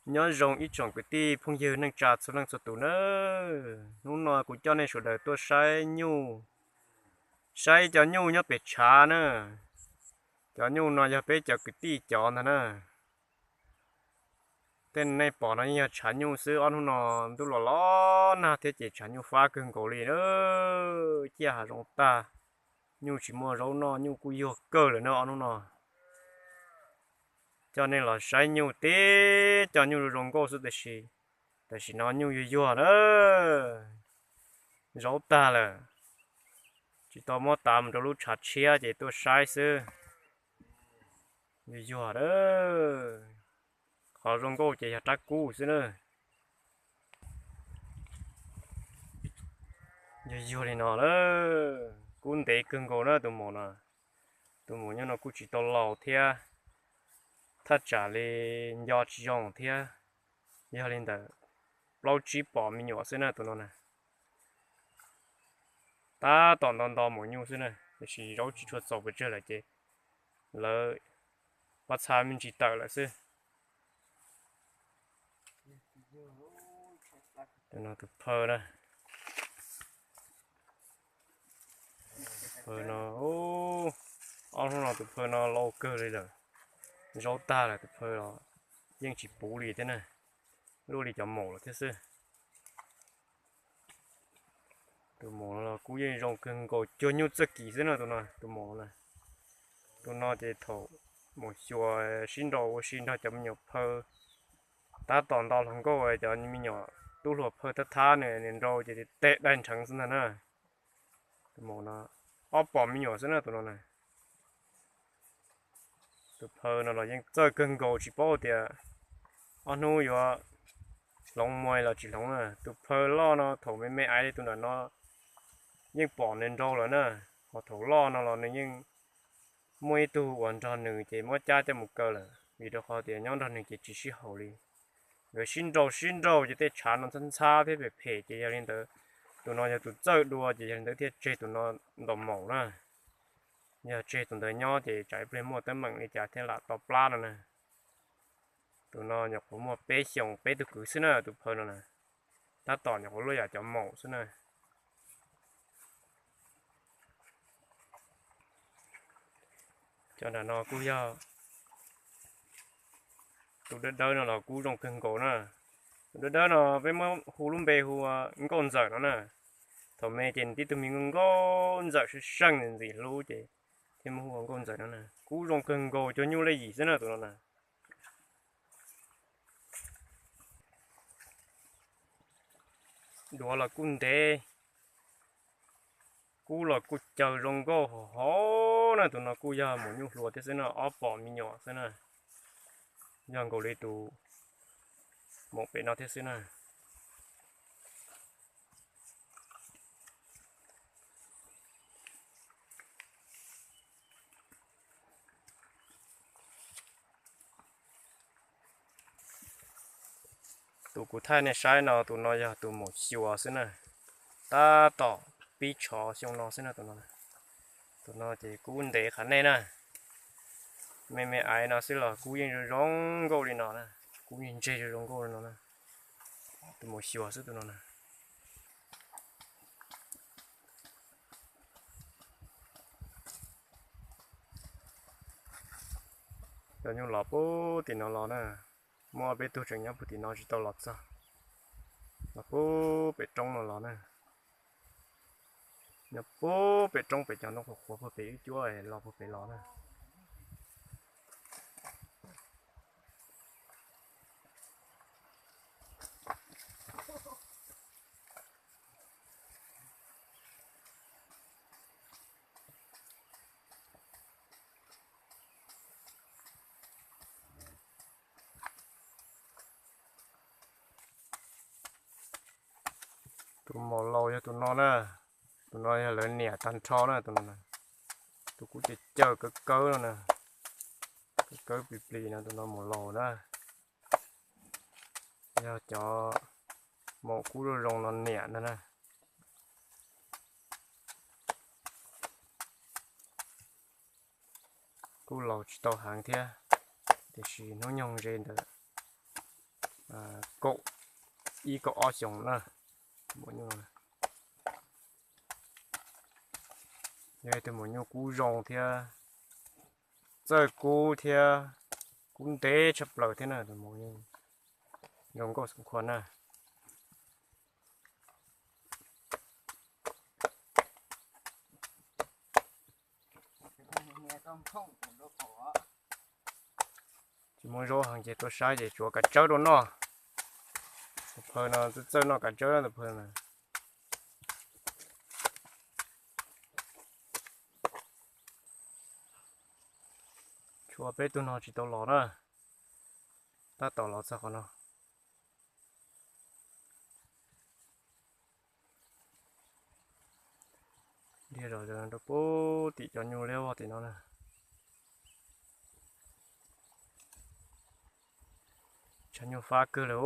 Nyob zoo ib tsoom kwv tij phooj ywg neej tsa txhua leej txhua tus na. Hnub no kuv coj nej sawv daws tuaj saib nyuj, saib cov nyuj nyob pem tshav na. Cov nyuj no yog peb cov kwv tij cov ntag na. Tej nej pom no yeej yog tshav nyuj xwb, ob hnub no ntuj los los nag thiab ces tshav nyuj fab kawg nkaus li na. Ciaj hav zoov tag, nyuj tsis muaj zaub noj, nyuj kuj yuag kawg lawm na ob hnub no. Coj nej los saib nyuj tib cov, nyuj zoo zoo nkauj xwb tiam sis tam sim no nyuj yuag yuag na, zaub tag lawm. Tsis tau muab tav mus rau lub tshav tshiab ces tuaj saib xwb. Yuag yuag a, qhov zoo nkauj ces yog rab kub xwb na. Yuag yuag li no lawm, kub ntev kawg nkaus na tus maum no. Tus maum nyuj no kuj tsis tau laus thiab, thaj tsam li nco tsis zoo thiab. Yog li ntawd, plaub tsib pom me nyuam xwb na tus no na. Tab tom nto nto maum nyuj xwb na, tiam sis zaub tsis tshua txaus pes tsawg lawm ces lawv pob txha me ntsis tawm lawm xwb. Tus no tus phaw na, phaw no, ob hnub no tus phaw no lau kawg li lawm, zaub tag lawm, tus phaw los yeej tsis puv li thiab na, luaj li cov maum lawm thiab xwb. Tus maum no los kuj yeej zoo kawg nkaus, cuag nyuj txoj kis xwb na tus no, tus maum no na. Tus no ces thaum mus xyuas sib nraus ua si nrog cov me nyuam phaw, tab tom nto hluas nkauj, cov me nyuam tub hluas phaw thab thab nws nraus ces tes dai nrheev xwb ntag na. Tus maum no ob pom me nyuam xwb na tus no na. Tus phaw no los yeej txawj kawg nkaus, tsis paub tias ob hnub yuav hloov muag los tsis hloov na. Tus phaw loj no thaum me me aiv li tus nram no yeej pom nws nraus lawm na, ho thaum loj no los nws yeej muaj ib tug uas nrog nws ces muab cab coj mus kaw lawm, vim rau qhov tias nyob nrog nws ces tsis sib haum li. Nkawd sib nraus sib nraus ces tej tshav no ntxhab ntxhab thiab phem phem ces yog li ntawd, tus no yog tus txawj dua ces yog li ntawd thiaj tseg tus no ntaus maum na. Yog tseg tus ntawd nyob ces tsam ib pliag muaj teeb meem li cas thiaj lam to plab no na. Tus no nyuam qhuav muaj peb xyoos peb tug kwv xwb na tus phaw no na, tab tom nyuam qhuav luaj yam cov maum xwb na. Cov nram no kuj yog tus dawb dawb no los kuj zoo kawg nkaus na. Tus dawb dawb no peb muab hu lub npe hu ua nkauj ntxawm no na. Thaum me ces nws tib tug me nkauj ntxawm seej seej ntxim hlub ces thiaj muab hu ua nkauj ntxawm no na. Kuj zoo kawg nkaus, cuag nyuj lej yim xwb na tus no na. Duav los kuj ntev, kub los kuj caw zoo nkauj hov hov na. Tus no kuj yog maum nyuj hluas thiab xwb na, ob pom me nyuam xwb na, yog nkaus li tus maum pem no thiab xwb na. Tus kuv thaij nej saib no, tus no yog tus maum xyuas xwb na, tab tom pib tshov xyoo no xwb na tus no. Tus no ces kub ntev qhov nej na, me me aiv no xwb los kub yeej zoo zoo nkauj li no na, kub yeej ntseg zoo zoo nkauj li no na. Tus maum xyuas xwb tus no na. Cov nyuj los puag tim no los na, muaj peb tug tseem nyob puag tim no tsis tau los txog, los puag pem roob no los na. Nyob puag pem roob pem cov ntoo qhuav qhuav puag pem ib cuab los puag pem los na. Tus maum laus yog tus no na, tus no yog lawv niam tag nrho na tus no. Tus kub caws caws kawb kawb no na, kawb kawb plis plis no tus no maum laus na. Yog cov maum kub zoo zoo no niam ntag na. Kuj laus tsis tau heev thiab, tiam sis hnub nyoog ze ntawd kaum ib kaum ob xyoos na. Yog tus maum nyuj kub zoo thiab txawj kub thiab kub ntev tshaj plaws thiab na, tus maum nyuj zoo nkauj xeem khua na. Tsis muaj zaub heev ces tuaj saib ces tsuav kav tsawb rau noj. Tus phaw no txawj txawj noj kav tsawb tus phaw no. Tshuav peb tug no tsis tau los na, tab tom los txog qhov no. Dhia zom zaws rau pem tim cov nyuj liab vog tim no na. Tshav nyuj fab kawg lawm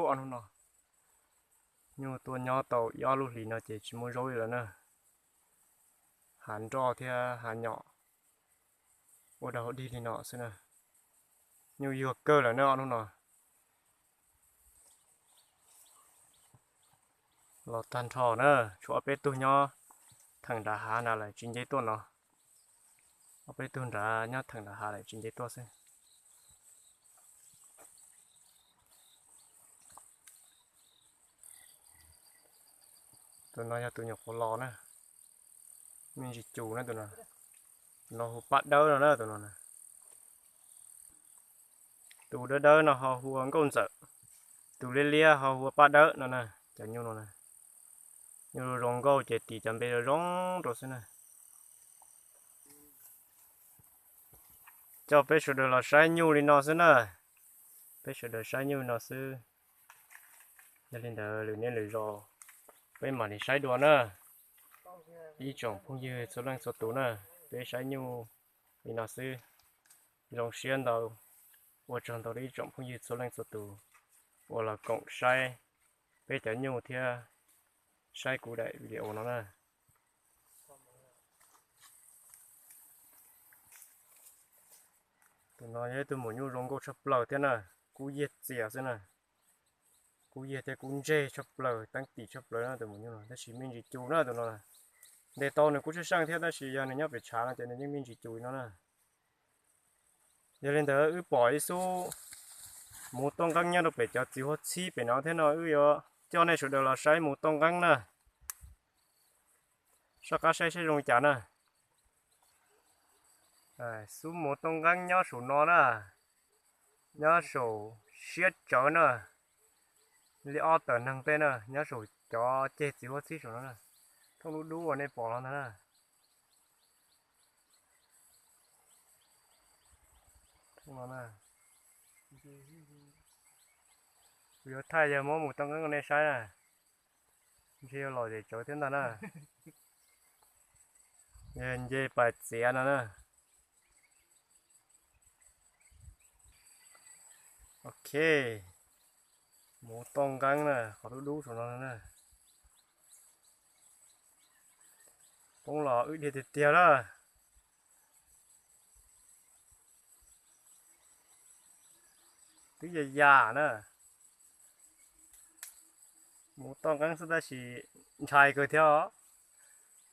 ob hnub no. Nyuj tuaj nyob tau ib ob lub hlis no ces tsis muaj zaub li lawm na. Hav nroj thiab hav nyom ua dog dig li no xwb na. Nyuj yuag kawg lawm na ob hnub no. Los tag nrho na, tshuav ob peb tug nyob theem nram hav nrad lawm tsis nce tuaj no. Ob peb tug nrad nyob theem nram hav lawm tsis nce tuaj xwb. Tus no yog tus nyuam qhuav los na, me ntsis cus na tus no. Tus no hu paj dawb no na tus no. Tus dawb dawb no ho hu ua nkauj ntxawm, tus liab liab ho hu ua paj dawb no na. Cov nyuj no na, nyuj zoo nkauj ces tis cov npe zoo zoo rau xwb na. Coj peb sawv daws los saib nyuj li no xwb na. Peb sawv daws saib nyuj li no xwb. Yog li ntawd lwm niaj lwm zaus peb mam li saib dua na. Ib tsoom phooj ywg txhua leej txhua tus na, peb saib nyuj li no xwb. Zoo siab ntau, ua tsaug ntau rau ib tsoom phooj ywg txhua leej txhua tus uas los koom saib peb cov nyuj thiab saib kuv daim video no na. Tus no yog ib tug maum nyuj zoo nkauj tshaj plaws thiab na, kub yiag txias xwb na. Kub yiag thiab kub ntseg tshaj plaws, teeb tim tshaj plaws na tus maum nyuj no, tab sis me ntsis cus na tus no. Ntes tau nws kuj tshaj seej thiab tab sis yog nws nyob pem tshav no ces nws yeej me ntsis cus no na. Yog li ntawd wb pom ib xub muv toj nqeeb nyob rau pem cov txiv huab txhib pem no thiab no wb yuav coj nej sawv daws los saib muv toj nqeeb na. Soj qab saib saib zoo li cas na. Xub muv toj nqeeb nyob saum no na, nyob saum siab tsawv na, li ob tawm neeg tej na, nyob saum cov ceg txiv huab txhib saum no na. Thooj dub dub uas nej pom no ntag na. Kuv yuav thaij yawg muab mus toj nqeeb rau nej saib na. Ntshe yuav lom zem tsawv thiab ntag na. Yawg nce pais txiav no na. Ok, mus toj nqeeb na, qhov dub dub saum no na. Poob los wb dhia tiag tiag na. Twb ya yam na. Mus toj nqeeb xwb tab sis ntshai kawg thiab os.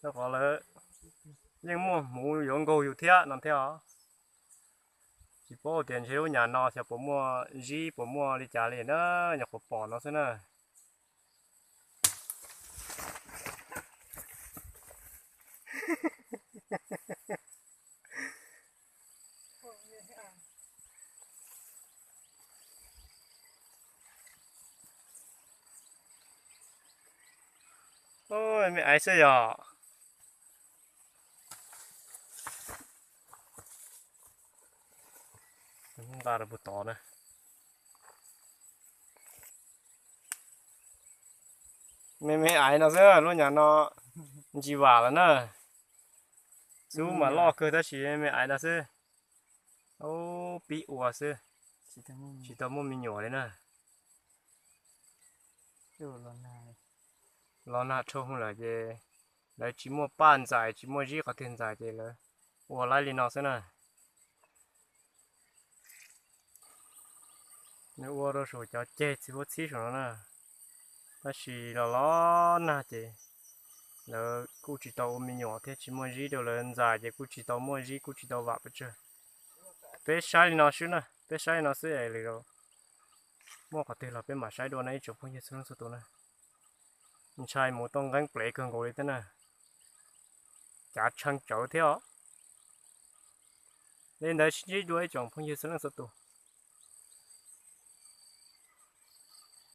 Rau qhov lawv yeej muaj hmuv yuav nkaug yus thiab no thiab os. Tsis paub tias ntshe lub nyam no xyov puas muaj zib puas muaj li cas li na, nyuam qhuav pom no xwb na. Me aiv xwb yog. Nqa rau puag tod na. Me me aiv no xwb, lub nyam no ntsis vam lawm na. Xub mas loj kawg tab sis me aiv no xwb. Ub, pib ua xwb, tsis tau muaj me nyuam li na. Los nag dhau lawm ces lawv tsis muaj paj ntxais tsis muaj zib qhov twg ntxais ces lawv ua laib li no xwb na. Nws ua rau saum cov ceg txiv huab txhib saum no na. Tab sis los los nag ces lawv kuj tsis tau ua me nyuam thiab, tsis muaj zib rau lawv ntxais ces kuj tsis tau muaj zib, kuj tsis tau vam pes tsawg. Peb saib li no xwb na, peb saib li no xwb es lwm zaus muaj qhov twg los peb mam saib dua na ib tsoom phooj ywg txhua leej txhua tus na. Ntshai mus tau nqeeb plev kawg nkaus li thiab na. Cav tshee tsawv thiab os. Li ntawd sib ntsib dua ib tsoom phooj ywg txhua leej txhua tus.